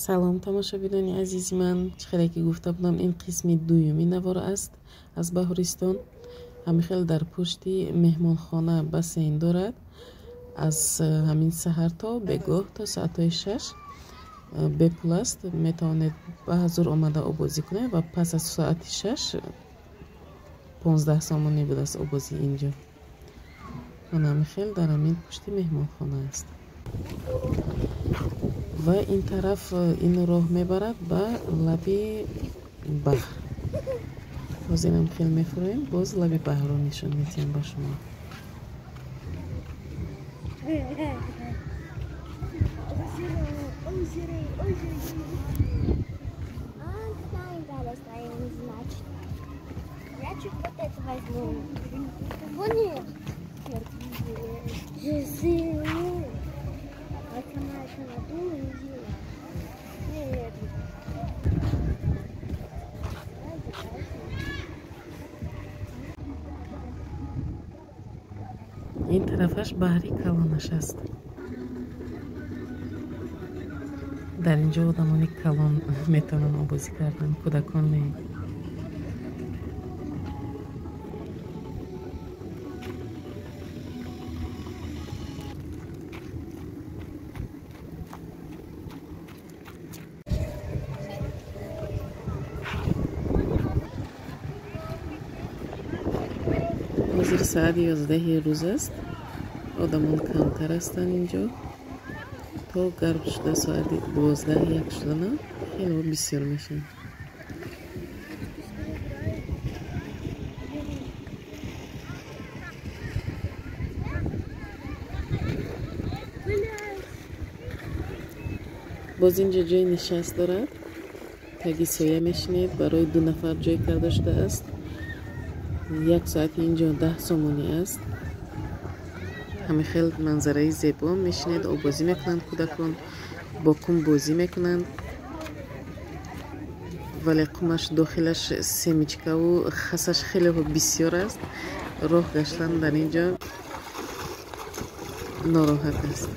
Салом тамошобинони азизи ман. Чӣ хеле ки гуфта будам, ин қисми дуюми навор аст аз Баҳористон. Ҳамин хел дар пушти меҳмонхона бассейн дорад. Аз ҳамин саҳар то бегоҳ то соатҳои 6 бепул аст. Метавонед ба ҳазур омада обозӣ кунед ва пас аз соати 6 15 сомонӣ будааст обозӣ инҷо. Ман ҳамин хел дар ҳамин пушти меҳмонхона аст. Ва ин тараф ин роҳ мебарад ба лаби баҳр. Ҳозирам хел мефуроем, боз лаби баҳрро нишон медиҳам ба шумо. Ин тарафаш баҳри калонаш аст. Дар ин ҷо одамони калон метавонанд обозӣ кардан, кӯдакон не. Ҳозир соати 11 рӯз аст. Одамон камтар ҳастанд инҷо. То гарм шуда соати 12-1 шудана хеле бисёр мешаванд. Боз инҷо ҷои нишаст дорад. Таги соя мешинед. Барои 2 нафар ҷой карда шудааст. Як соати инҷо 10 сомонӣ аст. Ҳамин хел манзараи зебо мешинед, обозӣ мекунанд кӯдакон, бо қум бозӣ мекунанд. Вале қумаш дохилаш семичкаву хасаш хеле бисёр аст. Роҳ гаштан дар ин ҷо нороҳат аст.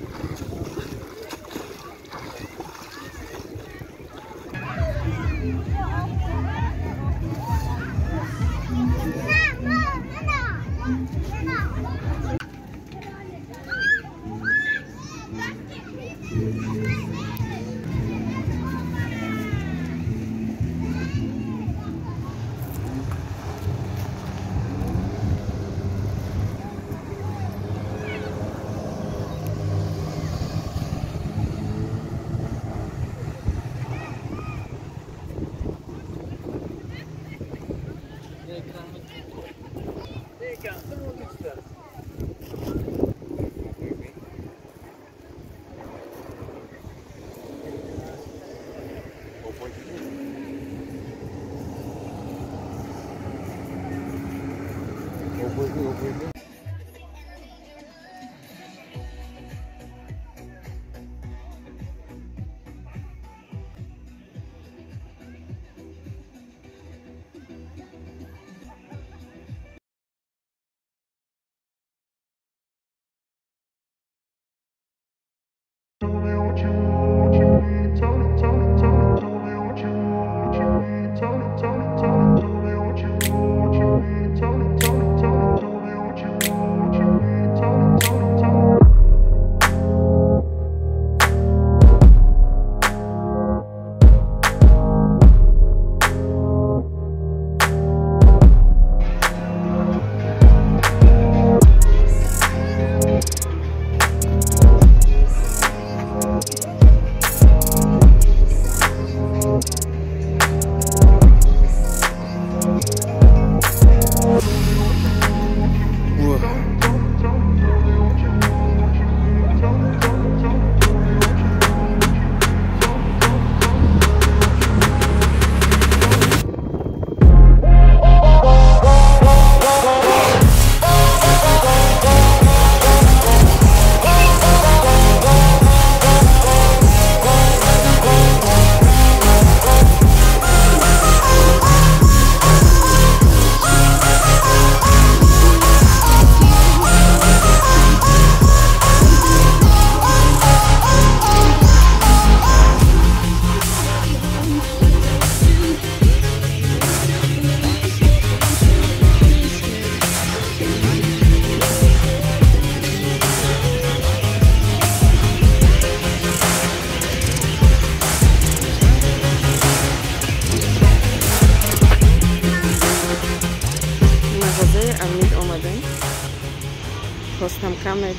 каме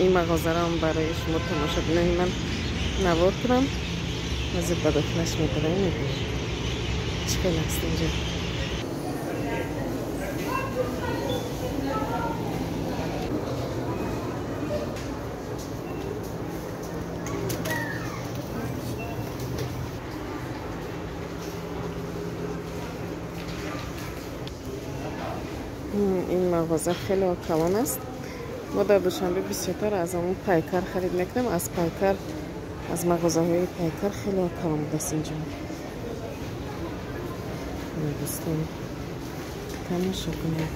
ин мағозаро барои шумо тамошобинони ман навор кунам. Ҳозир ба дохилаш медароем, мебинем чӣ хел аст инҷо. Ин мағоза хеле калон аст. Мо дар Душанбе бисёртар аз ҳамон Пайкар харид мекунем. Аз Пайкар, аз мағозаҳои Пайкар хеле калон будааст инҷо. Дӯстон, тамошо кунед.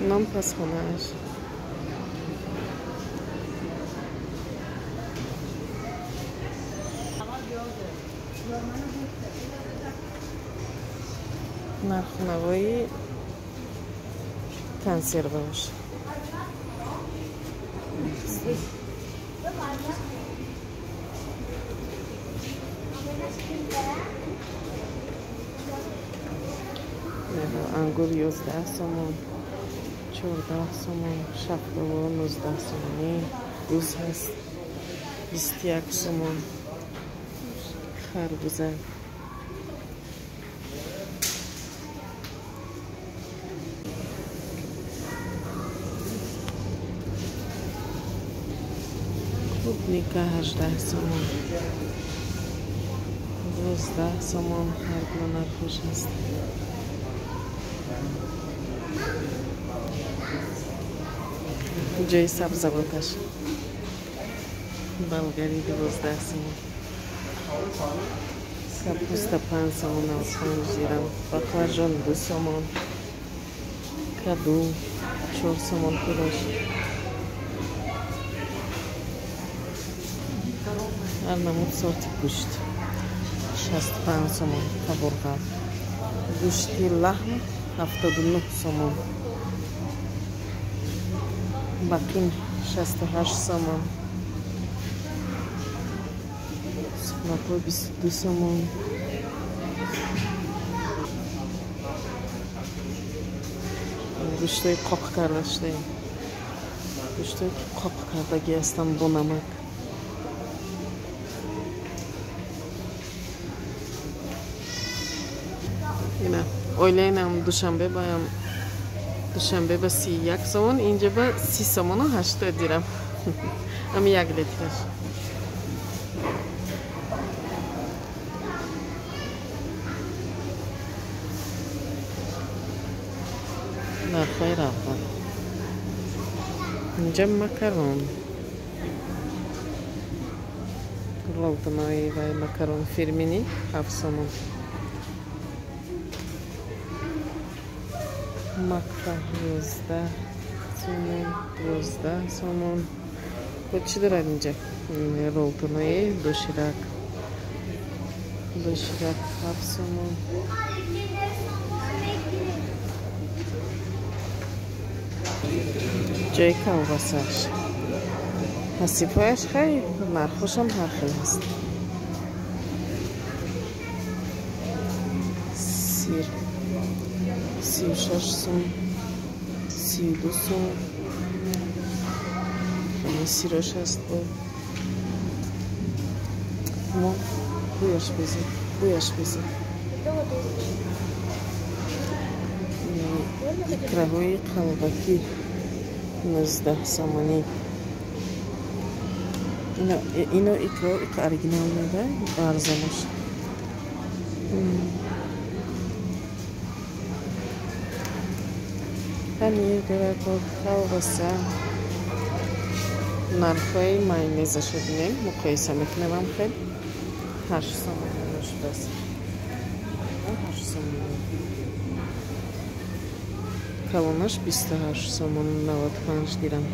Ном пасхонааш. Нархнавои консервааш. Ангур 11 сомон, 14 сомон, шафтолу 19 сомонӣ, гӯз ҳаст 21 сомон, харбуза клубника 18 сомон, 12 сомон, ҳар гуна нархош ҳаст. Ҷои сабзавоташ болгари 12 сомон, капуста 5 сомон 95 дирам, баклажон 2 сомон, каду 4 сомон килош. Ҳар намуд сорти гӯшт 65 сомон, қабурға, гӯшти лаҳм 79 сомон, бақин 68 сомон, сухмакҳо 22 сомон, гӯштҳои қоқ карда шудаем, гӯштҳое ки қоқ кардагӣ ҳастанд бо намак. Ина оилаинам Душанбе баям, Душанбе ба 31 сомон, инҷа ба 30 сомону 80 дирам. Ами 1 литраш. Нархҳои равған. Инҷа макарон. Ролтонои вай макарон фирмини 7 сомон. Макфа 11 сомон, 12 сомон. Бо чӣ дорад инҷа? Ролтонои доширак. Доширак 7 сомон. Ҷои колбасаш. Ҳасибҳояш хай, нархошам ҳар хел ҳаст. Сир 36 сом, 32 сом. Ҳама сирош ҳаст бо. Мо бӯяш безед, бӯяш безед. Икраҳои қалбакӣ 19 сомонӣ. Ино икро оригинал неда, арзонаш. Панир дорад, колбаса. Нархҳои майонезашо бинем, муқоиса мекунем ҳам хел. 8 сомон шудааст. 8 сомон. Калонаш 28 сомон 95 дирам.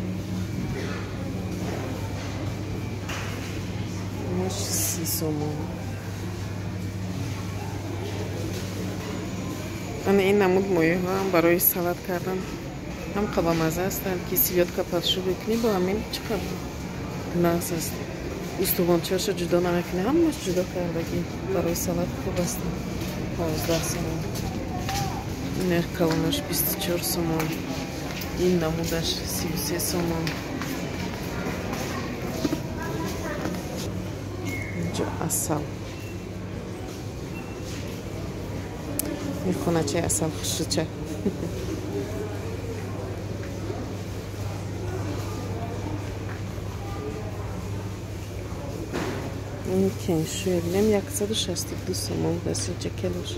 Инаш 30 сомон. Ана ин намуд моёҳоам барои салат кардан ҳам қабамаза ҳастанд, ки селёдка пасшу мекунӣ бо ҳамин чӣ қадр нағз аст. Устухончаашо ҷудо намекунӣ, ҳамаш ҷудо кардагӣ барои салат хуб ҳастанд. 15 сомон. Нарх калонаш 24 сомон, ин намудаш 33 сомон. Инҷо асал, мехоначаи асал хушрӯча. Ин кеншӯе бинем 162 сомон будааст инҷа келош.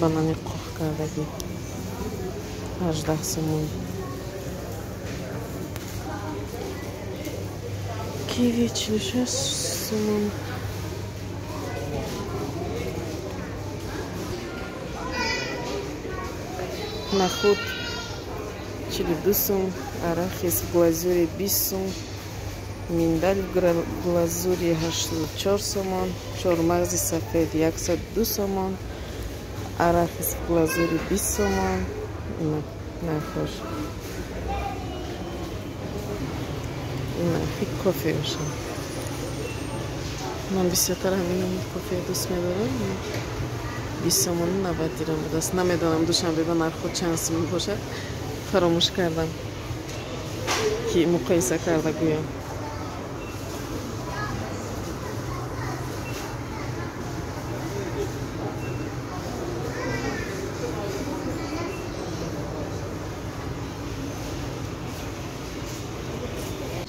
Банани қоқ кардагӣ 18 сомон. Киви 46 сомон. Нахуд 42 сом, арахис в глазури 20 сом, миндаль в глазури 84 сомон, чормағзи сафед 102 сомон, арахис в глазури 20 сомон. Нархош. Нархи кофеошон. Ман бисёртар ҳамин намуд кофея дӯст медорам. 20 сомону 90 дирам будааст. Намедонам Душанбе ба нархҳо чанд сом бошад, фаромӯш кардам ки муқоиса карда гӯям.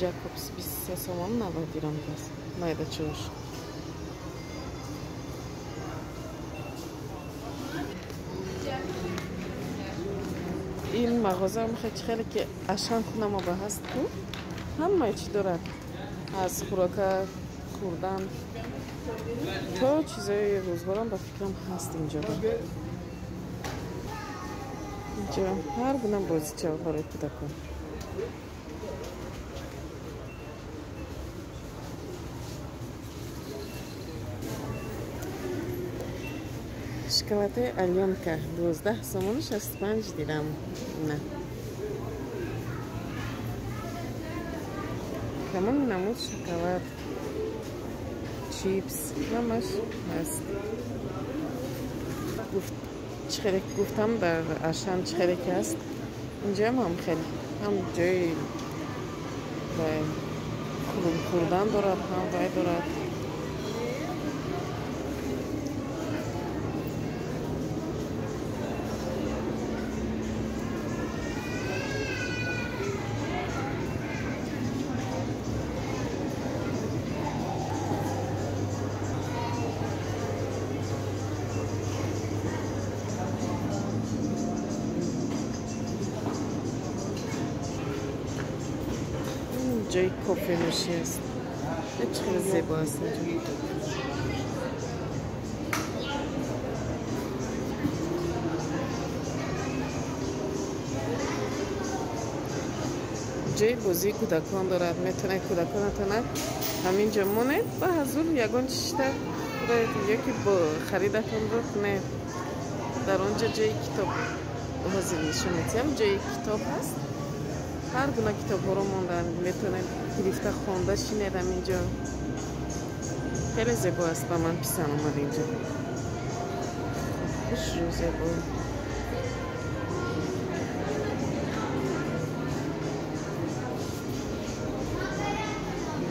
Ҷакобс 23 сомон 90 дирам будааст. Майда чӯш. Ин мағоза хеле ки ашан хунамо ба ҳаст ку, ҳамаи чӣ дорад, аз хӯрока хӯрдан то чизои рӯзгорам ба фикрам ҳаст инҷо. Инҷо ҳар гуна бозича барои кӯдакон. Шоколади Алёнка 12 сомону 65 дирам. На. Тамоми намуд шоколад, чипс, ҳамаш ҳаст. Чӣ хеле гуфтам дар Ашан чӣ хеле ки ҳаст, инҷоам ҳам хеле ҳам ҷои хӯрдан дорад, ҳам вай дорад. ҷои кофенӯшӣ аст. Чӣ хеле зебо аст инҷо. Ҷои бозии кӯдакон дорад. Метавонед кӯдаконатона ҳамин ҷо монед ба ҳазур ягон чишта хӯред ё ки бо харидатонро кунед. Дар он ҷо ҷои китоб ҳозир нишон медиҳам. Ҷои китоб ҳаст. Ҳар гуна китобҳоро мондаанд, метавонед гирифта хонда шинед ҳаминҷо. Хеле зебо аст, ба ман писанд омад инҷо. Хушрӯ зебо.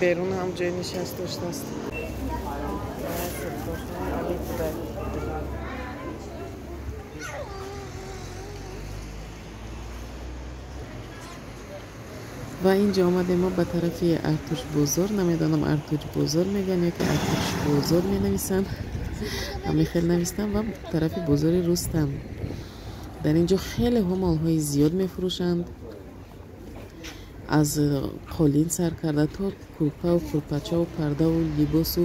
Берун ҳам ҷои нишаст доштааст. Ва инҷо омадем мо ба тарафи Артуш бозор. Намедонам Артуч бозор мегӯянд ё ки Артуш бозор менависанд. Ҳамин хел навистам. Ва тарафи бозори Рустам. Дар инҷо хелеҳо молҳои зиёд мефурӯшанд, аз қолин сар карда то курпаву курпачаву пардаву либосу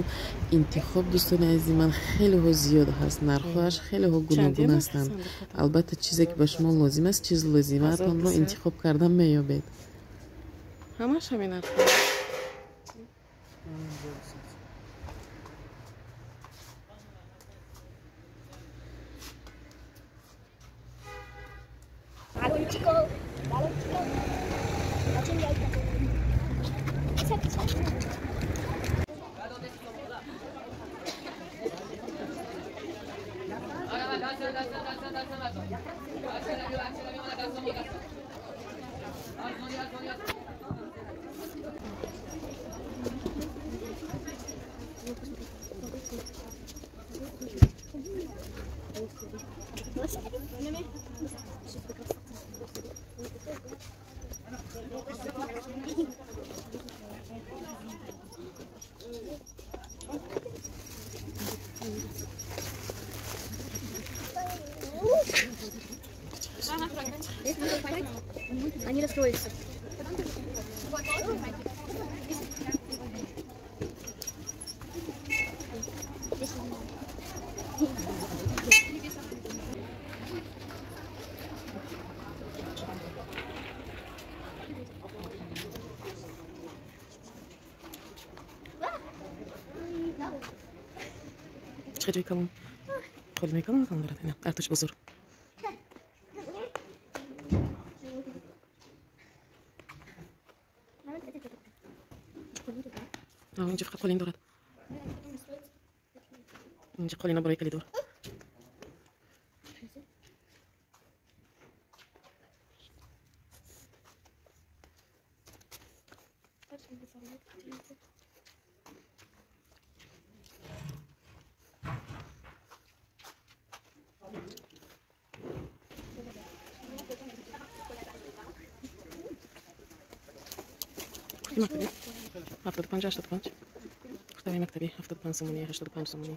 интихоб. Дӯстони азизи ман, хелеҳо зиёд ҳаст, нархҳояш хелеҳо гуногун ҳастанд. Албатта чизе ки ба шумо лозим аст, чизи лозимаатонро интихоб карда меёбед. Ҳамаш ҳамин нархҳо. Они расстроятся. Чӣ калон? Холинои калон калон дорад. Ина артуш бозор. Инҷа фақат қолин дорад. Инҷа қолина барои калидор. Мактабӣ 75, 85. Куртаи мактабӣ 75 сомонӣ, 85 сомонӣ.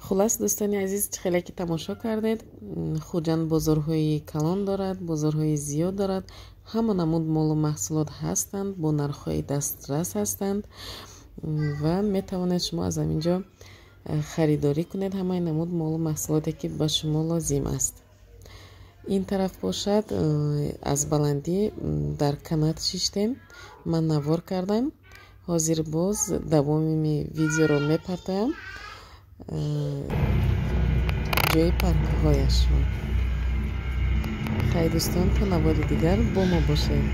Хулас, дӯстони азиз, чӣ хеле ки тамошо кардед, Хуҷанд бозорҳои калон дорад, бозорҳои зиёд дорад, ҳама намуд молу маҳсулот ҳастанд, бо нархҳои дастрас ҳастанд ва метавонед шумо аз ҳамин ҷо харидорӣ кунед ҳамаи намуд молу маҳсулоте, ки ба шумо лозим аст. Ин тараф бошад, аз баландӣ дар канат шиштем, ман навор кардам. Ҳозир боз давоми видеоро мепартоям ҷои паркҳояшро. Хай дӯстон, то навори дигар бо мо бошед.